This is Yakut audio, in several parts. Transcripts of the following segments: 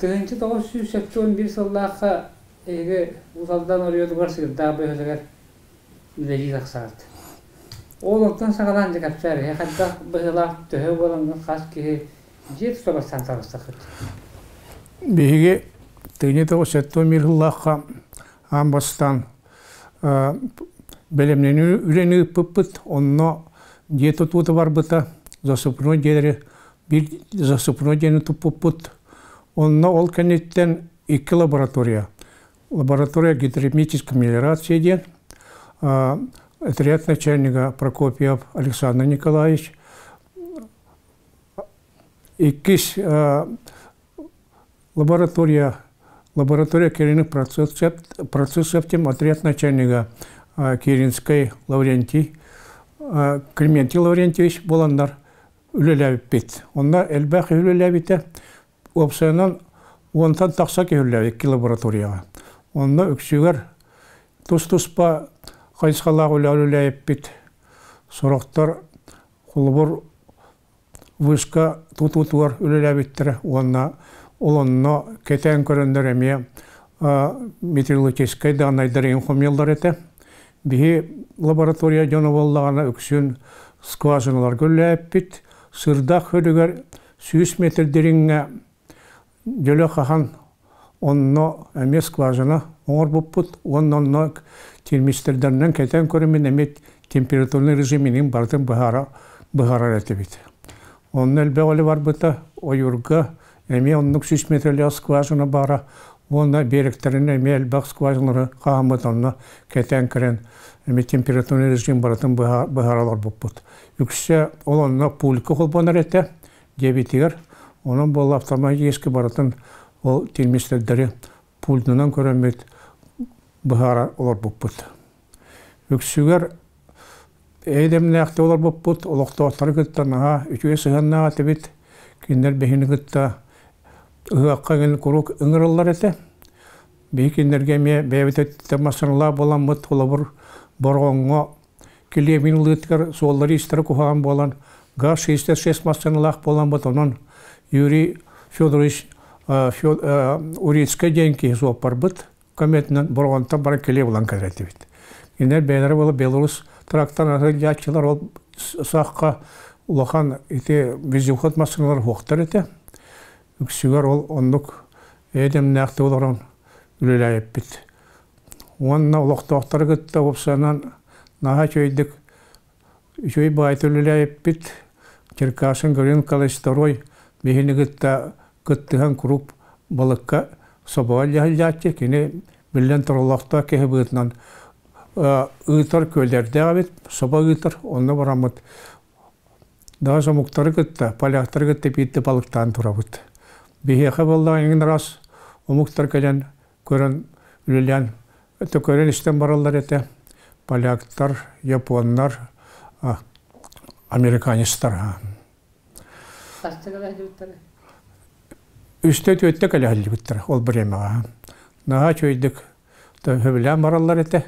1971 сыллаахха эһиги Уус Алдан оройуонугар Сыырдаах бөһүөлэгэр үлэлии тахсаҕыт. Ол онтон саҕалаан дьэ кэпсээр, эһи хайдах быһыылаах төһө буолаҥҥын хас киһи дьиэ тута бастаан таҕыстаххыт? Биһиги 1971 сыллаахха аан бастаан бэлэмнэнии үлэни ыыппыппыт. Онно дьиэ тутуута барбыта, засыпной дьиэлэри биир засыпной дьиэни туппуппут. Онно ол кэнниттэн икки лаборатория. Лаборатория гидротермической мелиорации диэн отряд начальнига Прокопьев Александр Николаевич. Иккис лаборатория лаборатория коренных процессов тем отряд начальнига Киринскай Лаврентий Климентий Лаврентьевич буоланнар үлэлээбиппит. Онно элбэх үлэлээбитэ. Уопсайынан уонтан тахса киһи үлэлээбит икки лабораторияҕа. Онно үксүгэр тус-туспа хайысхалаах үлэ үлэлээбиппит. Сорохтор холобур вышка тутуутугар үлэлээбиттэрэ уонна ол онно кэтээн көрөннөр эмиэ метеорологическай дааннайдары хомуйаллар этэ. Биһи лаборатория дьоно буоллаҕына үксүн скважиналарга үлэлээбиппит. Сырдах хөлүгэр 100 метр дириҥҥэ дьөлө хаһан онно эмиэ скважина оҥорбуппут уонна онно термистердэринэн кэтэн көрөммүн эмиэ температурный режиминин барытын быһаара быһаарар этибит. Онно элбэх үлэ барбыта, ойуурга эмиэ оннук 100 метрлээх скважина баара уонна биэрэктэринэн эмиэ элбэх скважиналары хаһаммыт онно кэтээн көрөн эмиэ температурный режим барытын быһаара олорбуппут. Үксэ ол онно пулька холбонор этэ диэбитигэр, онон буолла автоматически барытын ол термистердэри пультунан көрөммүт быһаара олорбуппут. Үксүгэр эйдэмнээхтик олорбуппут, олохтоохтору кытта наһаа үчүгэй сыһыаннаах этибит. Кинилэр биһини кытта ыһыахха эҥин куруук ыҥырыллар этэ. Биһи кинилэргэ эмиэ бэйэбит өттүттэн массыыналаах буоламмыт, холобур, Бороҕоҥҥо килиэбин ылыытыгар суоллары-иистэрэ куһаҕан буолан, ГАЗ-66 массыыналаах буоламмыт, онон Юрий Федорович Урицкай диэн киһи суоппарбыт көмөтүнэн Бороҕонтон баран килиэп ылан кэлэр этибит. Кинилэр бэйэлэрэ буола Беларусь трактан сылдьааччылар ол сахха улахан ити вездеход массыыналар суохтар этэ. Үксүгэр ол оннук эйэ-дэмнээхтик олорон үлэлээбиппит. Уонна олохтоохтору кытта уопсайынан наһаа үчүгэйдик үчүгэй баайта үлэлээбиппит. Черкашин Гаврил Николаевич второй биһини кытта кыттыһан куруук балыкка собоҕо илдьэ Кини биллэн турар олохтоох киһи быһыытынан ыытар күөллэрдээх эбит, собо ыытар. Онно бараммыт даже омуктары кытта, поляктары кытта биирдэ балыктаан турабыт. Биһиэхэ буоллаҕа эҥин араас омуктар кэлэн көрөн үлэлээн көрөн истэн бараллар этэ. Поляктар, японнар, американецтар. Хаста кэлэ сылдьыбыттара? Үстэ түөттэ кэлэ сылдьыбыттара ол бириэмэҕэ. Наһаа үчүгэйдик сөбүлээн бараллар этэ.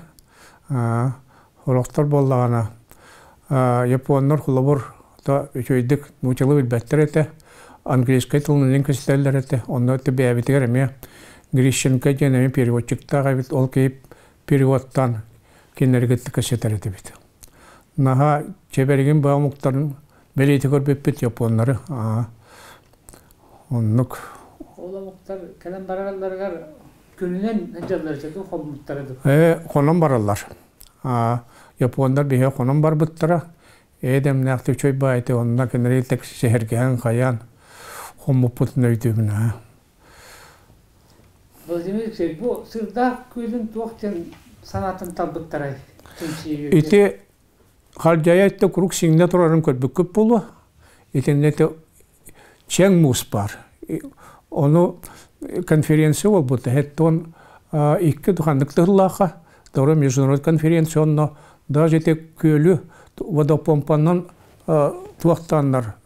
Сорохтор буоллаҕына японнар холобур үчүгэйдик нууччалыы билбэттэр этэ, английскай тылынан кэпсэтэллэр этэ. Онно бэйэбитигэр эмиэ Грищенко диэн эмиэ переводчиктаах эбит, ол киһи переводтаан кинилэри кытта кэпсэтэр этибит. Наһаа чэбэригин баа омуктарын бэлиэтии көрбүппүт японнары. Оннук. Ол омуктар кэлэн баралларыгар күнүнэн сылдьаллар этэ дуу, хоммуттара дуу? Хонон бараллар. Японнар биһиги хонон барбыттара. Эдэмнээхтик үчүгэй баайты онно кинилэри сэһэргэһэн хайаан хоммуппутун өйдүүбүн. Владимир Алексеевич, бу Сырдаах күөлүн туох диэн санаатын талбыттарай? Ити Халдьайа өттө куруук сиҥнэ турарын көрбүккүт буолуо. Итиннэ чэҥ муус баар. Ону конференция буолбута. Хэттон икки ханнык тыллаахха Второй международный конференция онно даже ити күөлү водопомпанан туохтааннар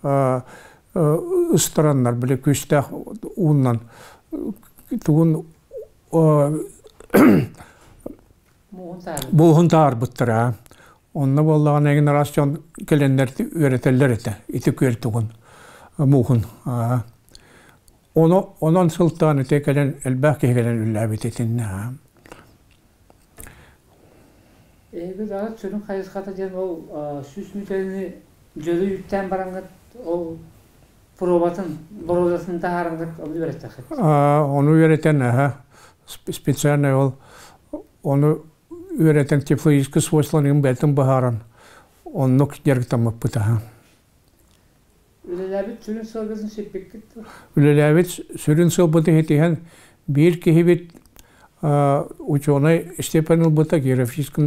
ыстараннар били күүстээх ууннан тугун буоһун таарбыттара. Онно буоллаҕына эҥин араас дьон кэлэннэр үөрэтэллэр этэ ити күөл тугун мууһун. Онон сылтаан ити кэлэн элбэх киһи кэлэн үллээбит итиннэ. Эһиги даҕат сүрүн хайысхата диэн ол 100 миэтэрэни дьөлө үүттээн бараҥҥыт ол пробатын, боруодатын таһаараҥҥыт ону үөрэттэххит. Ону үөрэтэн, специально ол ону үөрэтэн тифлоический свойстволарын бэйтин быһааран оннук дьарыктаммыппыт. Үлэлээбит сүрүн сыалгытын сиппиккит дуо? Үлэлээбит сүрүн сыалбытын ситиһэн биир киһибит ученый степень ылбыта, географическай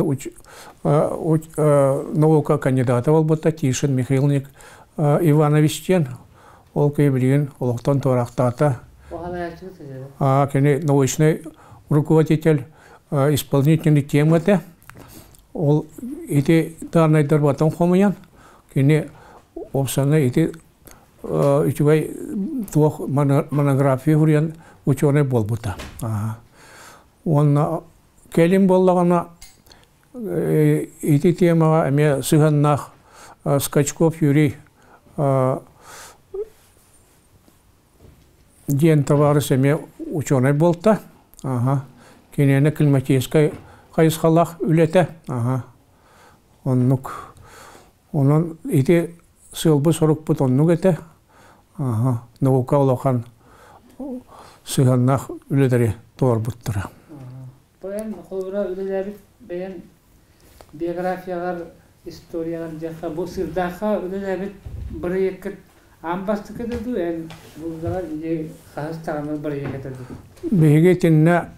наука кандидата буолбута Тишин Михаил Иванович диэн. Ол киһи билигин олохтон туораахтаата. Кини научный руководитель исполнительный тем этэ. Ол ити дааннайдар батан хомуйан, кини уопсана ити үчүгэй туох монография суруйан ученый буолбута. Уонна кэлин буоллаҕына ити темаҕа эмиэ сыһыаннаах Скачков Юрий диэн табаарыс эмиэ учуонай буолта. Киниэнэ климатическай хайысхалаах үлэтэ. Оннук. Онон ити сыалбыт-сорукпут оннук этэ. Наука улахан сыһыаннаах үлэлэри толорбуттара. Бэйэм холобура үлэлээбит бэйэм биографияҕар, историяҕар диэххэ, бу Сыырдаахха үлэлээбит бырайыаккыт аан бастакы да дуу, эн булдаҕар или хаһыс даҕаны бырайыак этэ дуу? Биһиги итиннэ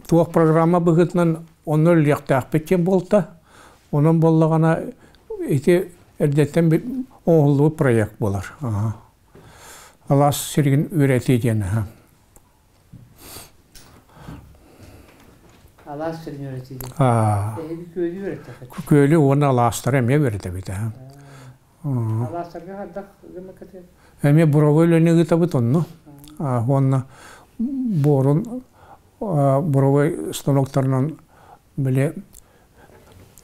туох программа быһыытынан онно үлэлиэхтээхпит диэн буолта. Онон буоллаҕына ити эрдэттэн оҥоһуллубут проект буолар. Алаас сиригин үөрэтии диэн. Алаас сирин үөрэтии диэн. Эһиги күөлү үөрэттэххит? Күөлү уонна алаастары эмиэ үөрэтэбит. Алаастарга хайдах гыммыккытый? Эмиэ буровой үлэни ыытабыт онно. Уонна буорун буровой станоктарынан били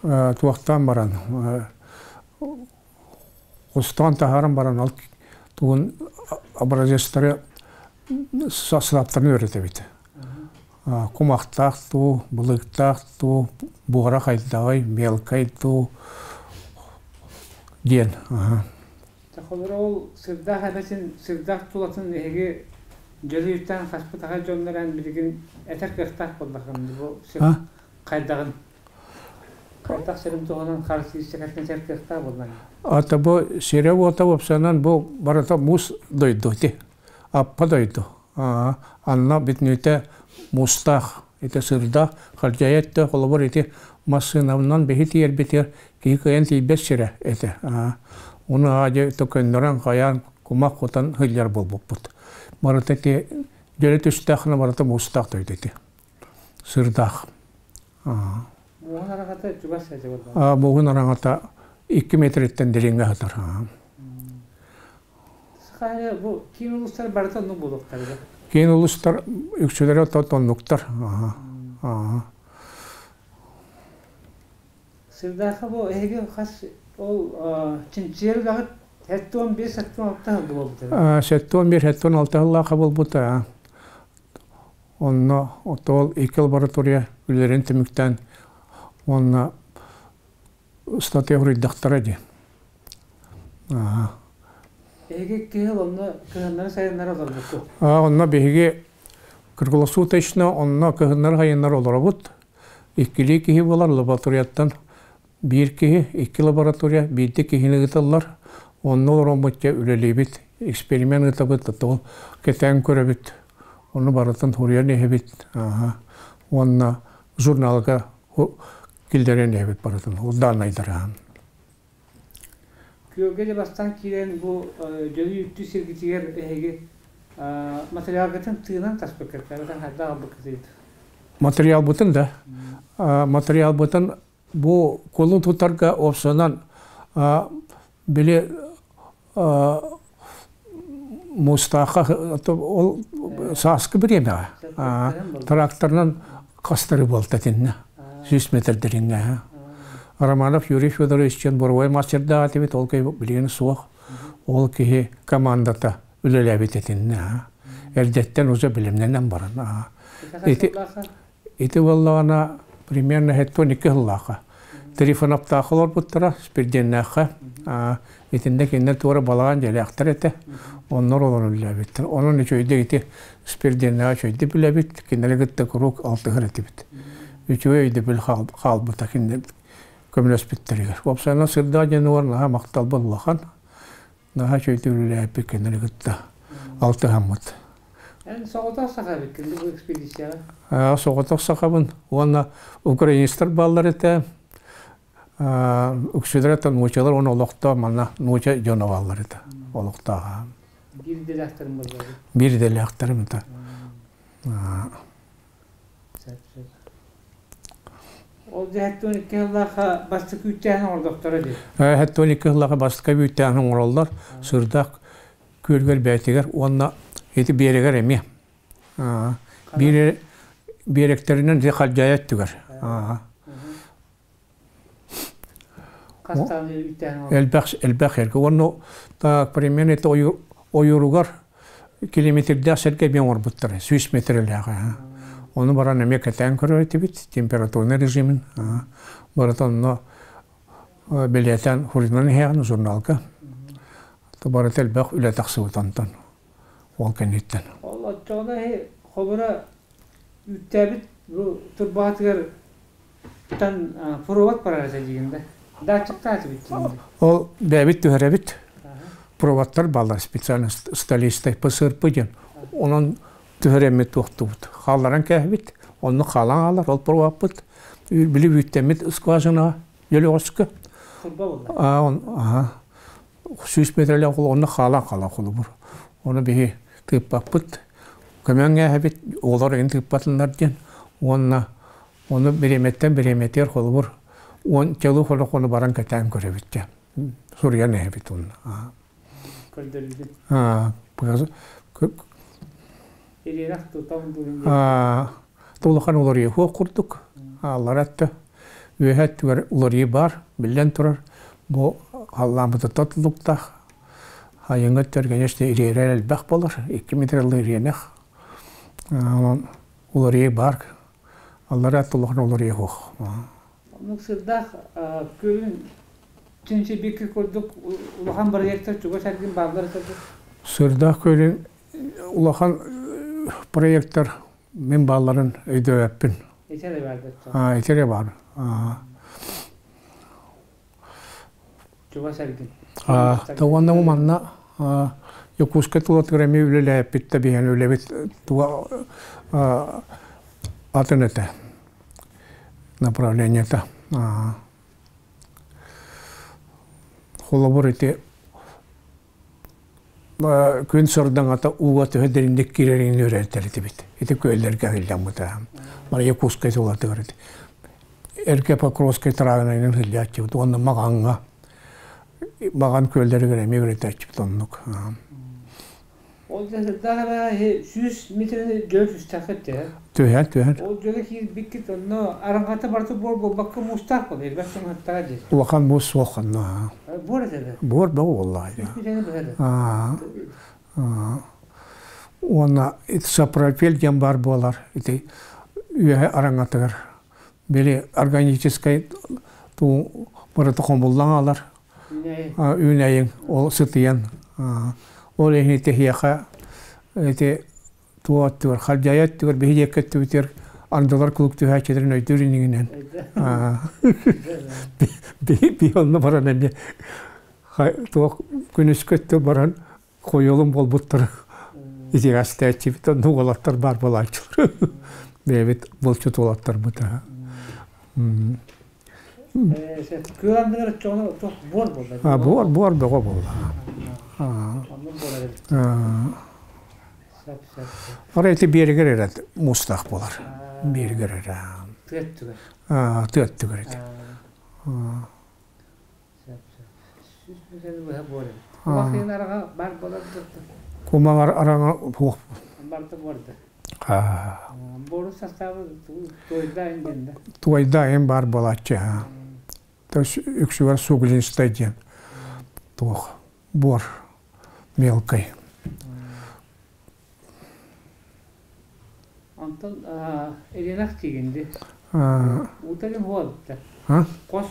туохтаан баран хостоон таһааран баран ол тугун образецтары састааптарын үөрэтэбит. Кумахтаах дуу, былыыктаах дуу, буора хайдаҕый, мелкай дуу диэн. Холобура ол сырдаах эбэтин, сырдаах тулатын эһиги дьөлүйүттэн хаспытаха дьоннор эн билигин этэр кыахтаах буоллаххын бу сир хайдаҕын хайдах сирин туһунан характеристикатын этэр кыахтаах буоллаҥ. Ата бу сирэ-уота уопсанан бу барыта муус дойду ити. Аппа дойду. Анна бүтүннүүтэ муустаах, ити сырдаах, хардьайа өттө, холобур ити массыынабынан биһи тиийэрбитигэр киһи кыайан тиийбэт сирэ этэ. Ону аадьа көннөрөн хайаан кумах кутан сылдьар буолбуппут. Барыта ити дьөлө түстэххинэ барыта муустаах дойду ити. Сырдаах. Мууһун араҥата чугас этэ буолла. Мууһун араҥата 2 метриттэн дириҥҥэ сытар. Саха бу киин улуустар барыта оннук буолуохтар да? Киин улуустар үксүлэрэ оннуктар. Сырдаахха бу эһиги хас ол чинчийэр үлэҕит 75-76 сыл буолбута. 75-76 сыллаахха буолбута. Онно ол икки лаборатория үлэлэрин түмүктээн уонна ыстатыйа суруйдахтара дии. Эһиги киһи онно кыһыннары сайыннары олорбуккут? Онно биһиги круглосуточно онно кыһыннары сайыннары олоробут. Иккилии киһи буолар лабораторияттан биир киһи, икки лаборатория биирдэ киһини ыыталлар. Онно олороммут үлэлиибит, эксперимент ыытабыт, ол кэтээн көрөбүт. Ону барытын суруйан иһэбит. Уонна журналга киллэрэн иһэбит барытын, ол дааннайдары. Күөлгэ дьэ бастаан киирэн бу дьөлүй үттүү сиргитигэр эһиги материалгытын тыынан таспыккыт, эбэтэр хайдах албыккытый? Материалбытын да, материалбытын бу кулун тутарга уопсанан били муустаахха ол сааскы бириэмэҕэ тракторынан хастары буолта итиннэ 100 метрдэриннэ Романов Юрий Федорович диэн буровой мастердаах этибит ол киһи билигин суох ол киһи командата үлэлээбит этиннэ. Эрдэттэн уже билимнэнэн баран. Ити ити буоллаҕына примерно 72 сыллаахха. Трифоновтаах олорбуттара, Спирденнээххэ. Итиннэ кинилэр туора балаҕан дьиэлээхтэр этэ. Оннор олорон үлэлээбиттэр. Онон үчүгэйдик ити Спирденнээҕи үчүгэйдик билэбит, кинилэри кытта куруук алтыһар этибит. Үчүгэй өйдөбүл хаалбыта кинилэр көмөлөспүттэригэр. Уопсайынан Сырдаа дьонугар наһаа махталбыт улахан. Наһаа үчүгэйдик үлэлээбиппит кинилэри кытта алтыһаммыт. Эн соҕотох саха эбиккин бу экспедицияҕа? Соҕотох сахабын. Уонна украинецтар бааллар этэ. Үксүлэрэ нуучалар уонна олохтоох манна нууча дьоно бааллар этэ. Олохтоох. Биир идэлээхтэрим буолла. Биир идэлээхтэрим этэ. Ол дьэ 72 сыллаахха бастакы үүттээһин оҥордохторо дии. 72 сыллаахха бастакы үүттээһин оҥороллор. Сырдах күөлгэр бэйэтигэр уонна ити биэрэгэр эмиэ. Биир биэрэктэринэн ити халдьаайы өттүгэр. Элбэх элбэх эргэ. Уонна примерно это ойууругар километрдээх сиргэ эмиэ оҥорбуттар, 100 метрэлээх. Ону баран эмиэ кэтээн көрөр этибит, температурный режимин. Барыта онно бэлиэтээн суруйунан иһэҕин журналга. Барыта элбэх үлэ тахсыбыт онтон, ол кэнниттэн. Ол оччоҕуна холобура үүттээбит бу турбаатыгар тан провод барар этэ диигин да? Датчиктаатыбыт диигин Ол бэйэбит түһэрэбит. Проводтар бааллар специально столистай ПСРП диэн. Онон түһэрэммит туохтубут. Хаалларан кээһэбит. Онно хаалан хаалар ол проводпыт. Били үүттэммит скважинаҕа Өлөҕөскө. Аха. 100 метрэлээх ол онно хаалан хаалар холобур. Ону биһи тыыппаппыт. Көмөн ээһэбит, оҕолор эҥин тыыппатыннар диэн. Уонна ону бириэмэттэн бириэмэтигэр холобур уон чалы холохону баран кэтээн көрөбүт дьэ. Суруйан эһэбит онно. Көрдөрүүтүн. Улахан уларыйыы суох курдук. Аллара өттө, үөһэ өттүгэр уларыйыы баар, биллэн турар. Бу халлааммытыттан тутулуктаах. Айыҥҥа өттүгэр, конечно, ириэрэр элбэх буолар. 2 метрлы ириэнэх. Онон уларыйыы баар. Аллара өттө улахан уларыйыы суох. Оннук сырдаах күөлүн чинчийбиккэ курдук улахан проектар чугас эргин бааллар этэ Сырдаах күөлүн улахан проектор мин баалларын өйдөөбөппүн. Ити эрэ баар Ити эрэ баар. Чугас эргин. Уонна манна Якутскай тулатыгар эмиэ үлэлээппит да биһэн үлэбит туга атын этэ направлениета. Холобур ити күн сордаҥата ууга төһө дириҥник киирэрин үөрэтэр этибит. Ити күөллэргэ сылдьаммыта. Мара Якутскай тулатыгар ити. Эргэ Покровскай тыраагынан сылдьааччыбыт уонна Маҕаҥҥа Маҕан күөллэригэр эмиэ үөрэтээччибит оннук. Ол дьэ 100 метрини дьөлө түстэххит дии. Түһэр, түһэр. Ол дьөлө киирбиккит онно араҥата барыта буор буолбакка муустаах буолар, элбэх сымыһыттаҕа дии. Улахан муус суох онно. Буор этэ да? Буор бөҕө буоллаҕа. 100 метрини быһа да? Уонна сапропель диэн баар буолар ити үөһэ араҥатыгар. Били органическай туу барыта хомуллан алар. Үүнэйиҥ ол сытыйан ол иһин ити ити туо өттүгэр халдьаайы өттүгэр биһи диэки өттүбүтүгэр андылар кулук түһээччилэрин өйдүүр инигинэн би онно баран эмиэ туох күнүскү өттү баран хойуолун буолбуттар итигэстээччибит онно уолаттар баар буолааччылар бэйэбит булчут уолаттарбыт Күөл анныгар оччоҕуна туох буор буолла? Буор, буор бөҕө буолла. Ара ити биэригэр эрэ муустаах буолар. Биэригэр эрэ. Тыа өттүгэр. Тыа өттүгэр ити. Кумаҕар араҥа суох. Туойдаайын баар буолааччы. Үксүгэр суглинистай диэн туох буор мелкай. Онтон Иринах тиигинди. Утагын хуолта. Қос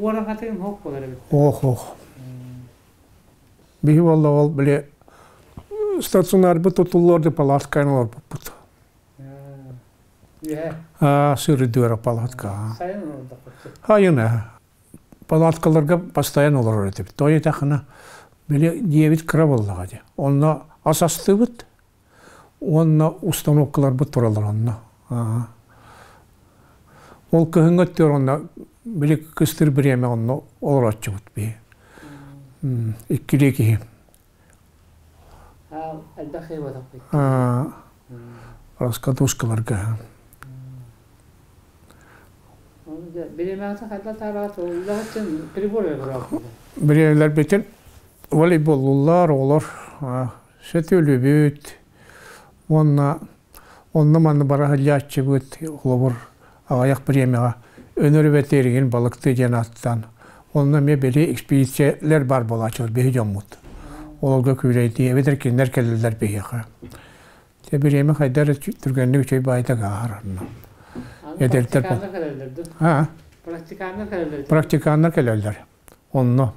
уорахатын хоқ болар эбит. Ох, ох. Биһи болла ол биле стационарбыт тутуллорду палатканы олорбуппут. Сырыдыара палатка. Хайына. Палаткаларга постоянно олорор этибит. Той тахына били диэбит кыра боллаҕа дии. Онно ас астыыбыт уонна установкаларбыт тураллар онно. Ол кыһыҥҥы өттүгэр онно били кыстыр бириэмэ онно олорооччубут биһи. Иккилии киһи. Раскадушкаларга. Бириэмэлэрбитин волейболлууллар, оҕолор сөтүөлүбүт уонна онно манна бара сылдьааччыбыт, холобур, аҕыйах бириэмэҕэ Өнөр эбэтэригин балыктыы диэн ааттаан, онно эмиэ били экспедициялар баар буолааччылар биһи дьоммут. Олорго күүлэйдии эбэтэр кинилэр кэлэллэр биһиэхэ. Те бириэмэ хайдар түргэнник үчүгэй баайда ааһар онно. Эдэрдэр Практиканнар кэлэллэр. Практиканнар кэлэллэр. Онно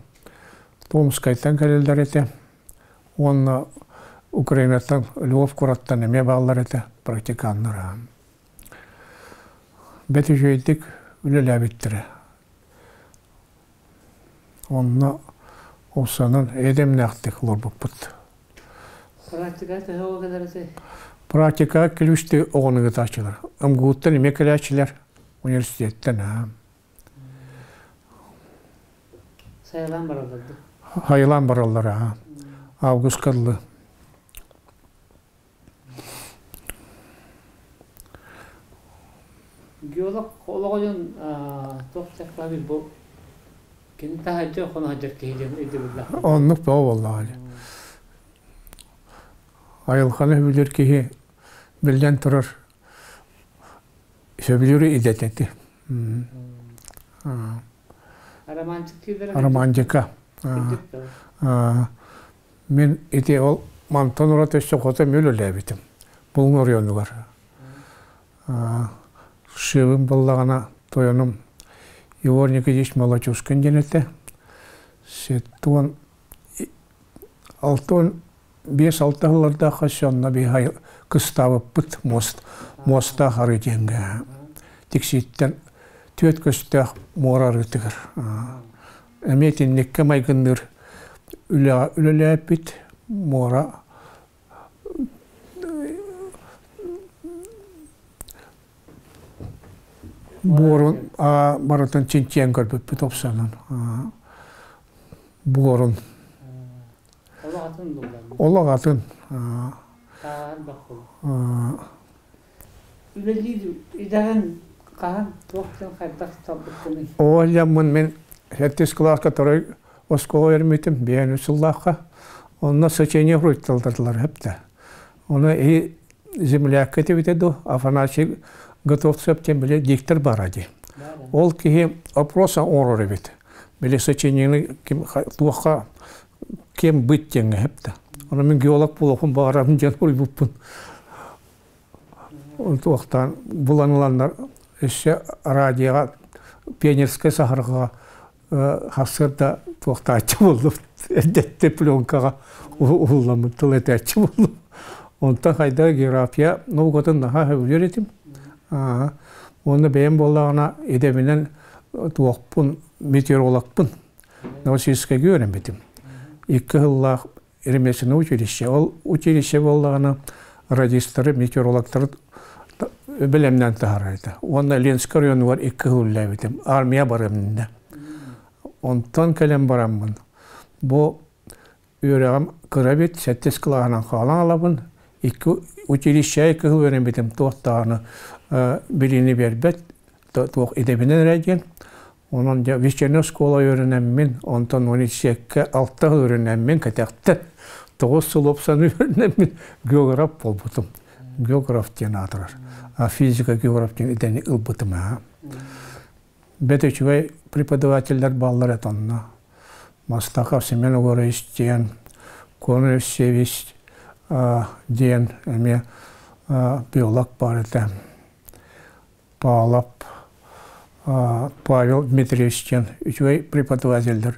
Томскайтан кэлэллэр этэ. Уонна Украинаттан Львов куораттан эмиэ бааллар этэ практиканнар. Бэт үчүгэйдик үлэлээбиттэрэ. Онно олсанан эдэмнээхтик олорбуппут. Практика төһө оҕо кэлэр этэй? Практика күлүсти оҕону ыытааччылар. МГУ-ттан эмиэ кэлээччилэр университеттэн. Сайылаан бараллар дуу? Хайылаан бараллар, аа. Августка дылы. Геолог олоҕо дьон туох диэххэ бу кини таһырдьа хоно сылдьар киһи диэн өйдөбүллээх. Оннук бөҕө буоллаҕа дии. Айылҕаны сөбүлүүр киһи биллэн турар сөбүлүүр идэтэ ити. Романтик дииллэр. Романтика. Мин ити ол мантан ураты өссө хото мүл үлээбитим. Булуҥ оройуонугар. Шыбым буллаҕына тойонум Егор Никитич Молочускин диэн этэ. Сеттуон 65-6 сыллардаахха сонно биһи кыстаабыппыт мост муостаах арыы диэҥҥэ. Тиксииттэн түөрт көстөөх муора арыытыгар. Эмиэ итинниккэ майгынныыр үлэҕэ үлэлээппит муора буорун барытын чинчийэн көрбүппүт опсанан буорун Олох атын олох атын Үлэлиир идэҕин хаһан туохтан хайдах талбыккыный? Оҕолломмун мин сэттис кылааска второй оскуола үөрэммитим биээн үс сыллаахха. Онно сочинение суруйталдардылар эптэ. Ону и землякка этибитэ дуу, Афанасий Готовцев диэн били диктор баара дии. Ол киһи опрос оҥорор эбит. Били сочинениены ким туохха кем быть диэҥҥэ эптэ. Ону мин геолог буолуохпун баҕарабын диэн суруйбуппун. Туохтаан булан ыланнар өссө радиоҕа пионерскай саһарҕаҕа сарсыарда туохтааччы буоллум эрдэттэ пленкаҕа уһулламмыт тыл этээччи буоллум. Онтон хайда география наукатын наһаа сөбүлүүр этим. Уонна бэйэм буоллаҕына идэбинэн туохпун метеорологпын. Новосибирскайга үөрэммитим. Икки сыллаах ремесленное училище. Ол училище буоллаҕына радистары, метеорологтары бэлэмнээн таһаарар этэ. Уонна Ленскэй оройуонугар икки сыл үлэлээбитим. Армия барыам иннинэ. Онтон кэлэн бараммын, бу үөрэҕим кыра эбит, сэттис кылааһынан хаалан алабын. Икки училище икки сыл үөрэммитим туох даҕаны билиини биэрбэт, туох идэбинэн эрэ диэн. Онон дьэ вечерняя оскуола үөрэнэммин, онтон университекка алта сыл үөрэнэммин кэтэхтэн 9 сыл уопсан үөрэнэммин географ буолбутум. Географ диэн аатырар. Физика географ диэн идэни ылбытым аа. Бэт үчүгэй преподавателлэр бааллар этэ онно. Мастаков Семен Егорович диэн, Конор Евсеевич диэн эмиэ. Биолог баар этэ. Павлов Павел Дмитриевич диэн үчүгэй преподавателлэр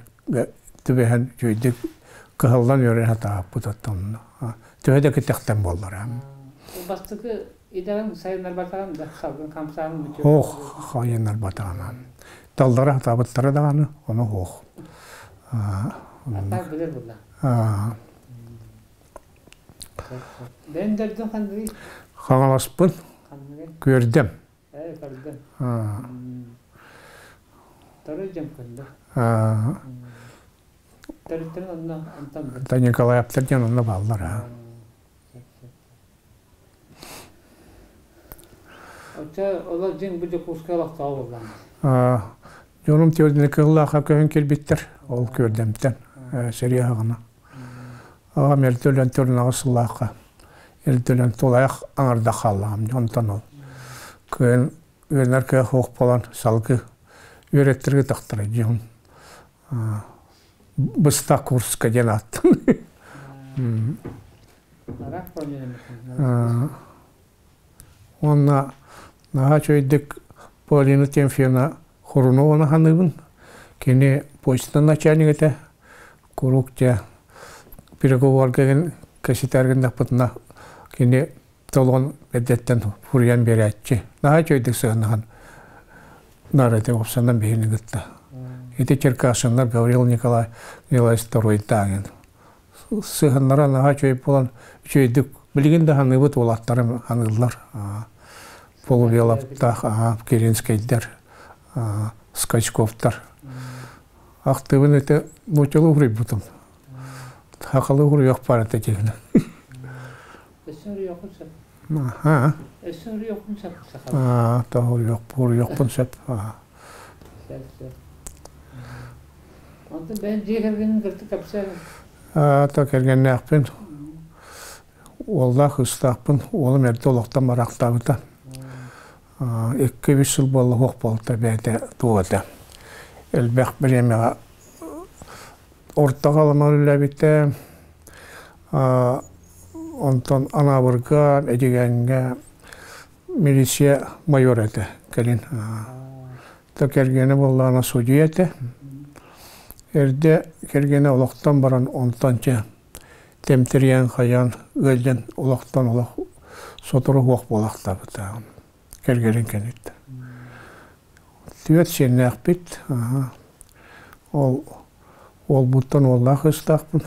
түбэһэн үчүгэйдик кыһаллан үөрэн сатаабыппыт оттон төһө да кэтэхтэн буоллар. Бастакы идэҕин сайыннарбатаҕын да салгын хамсааһын мүччү. Ох, сайыннарбатаҕынан. Таллара сатаабыттара даҕаны, ону ох. Атаак билэр буолла. Бэйэм дойдум ханныгый? Хаҥаласпын. Ханныгый? Күөрдэм. Ээ, көрдüm. Төрүт дьон көрдө. Төрүттэрин онно онтон Да Николаевтар диэн онно бааллар аа. Оччо олор дьиҥ бу Дьокуускай олохтооҕо буоллаҕа. Дьонум түөрдүнэ кыыллаахха көһөн кэлбиттэр. Ол Күөрдэмтэн сэрии аһаҕына. Аҕам эрдэ өлөн турнаҕа сыллаахха эрдэ өлөн тулаайах аҥардах хааллаҕым. Онтон ол кыайан үөрэнэр кыах суох буолан салгыы үөрэттэргэ тахтара дьон быстах курска диэн ааттан. Уонна наһаа үчүгэйдик Полина Тимофеевна Хрунованы саныыбын. Кини почта начальник этэ. Куруук дьэ переговорга кэситэр гыннахпытына кини толон эрдэттэн суруйан биэрээччи. Наһаа үчүгэйдик сыһыаннаһан наар этэ уопсанан биһини кытта. Ити Черкашиннар Гаврил Николай Николаевич Торуйдааҥын сыһыннара наһаа үчүгэй буолан үчүгэйдик билигин да саныыбыт уолаттарым аныыллар Полувеловтаах Киринскэйдэр Скачковтар ахтыбын ити нууччалыы уруйбутум сахалыы уруйуох баар этэ дьиҥинэн Өссө уруйуоххун сөп. Аха. Өссө уруйуоххун сөп сахалыы. То уруйуохпун сөп. Сөп, сөп. Онтон бэйэҥ дьиэ кэргэниҥ кытта кэпсээн. То кэргэннээхпин. Уоллаах кыыстаахпын. Уолум эрдэ олохтон бараахтаабыта. 2-3 сыл буолла суох буолта бэйэтэ туох этэ. Элбэх бириэмэҕэ орто халыма үлэлээбитэ. Онтон Анаабырга, Эдьигээҥҥэ милиция майор этэ кэлин. То кэргэнэ буоллаҕына судьуйа этэ. Эрдэ кэргэнэ олохтон баран онтон чэ тэмтэрийэн хайаан ыалдьан олохтон олох сотору суох буолахтаабыта кэргэнин кэнниттэн. Түөрт сиэннээхпит. Ол уолбуттан уоллаах кыыстаахпын.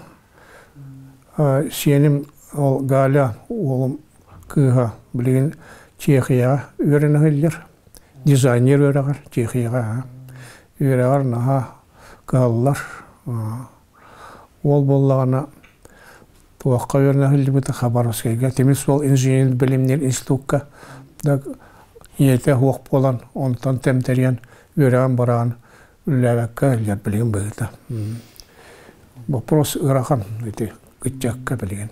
Сиэним ол Галя уолум кыыһа билигин Чехияҕа үөрэнэ сылдьар. Дизайнер үөрэҕэр Чехияҕа үөрэҕэр наһаа кыһаллар. Уол буоллаҕына туохха үөрэнэ сылдьыбыта Хабаровскайга тимир суол инженер билимнэр институкка да ийэтэ суох буолан онтон тэмтэрийэн үөрэҕин быраҕан үлэлээбэккэ сылдьар билигин быһыыта. Вопрос ыарахан ити ыччакка билигин.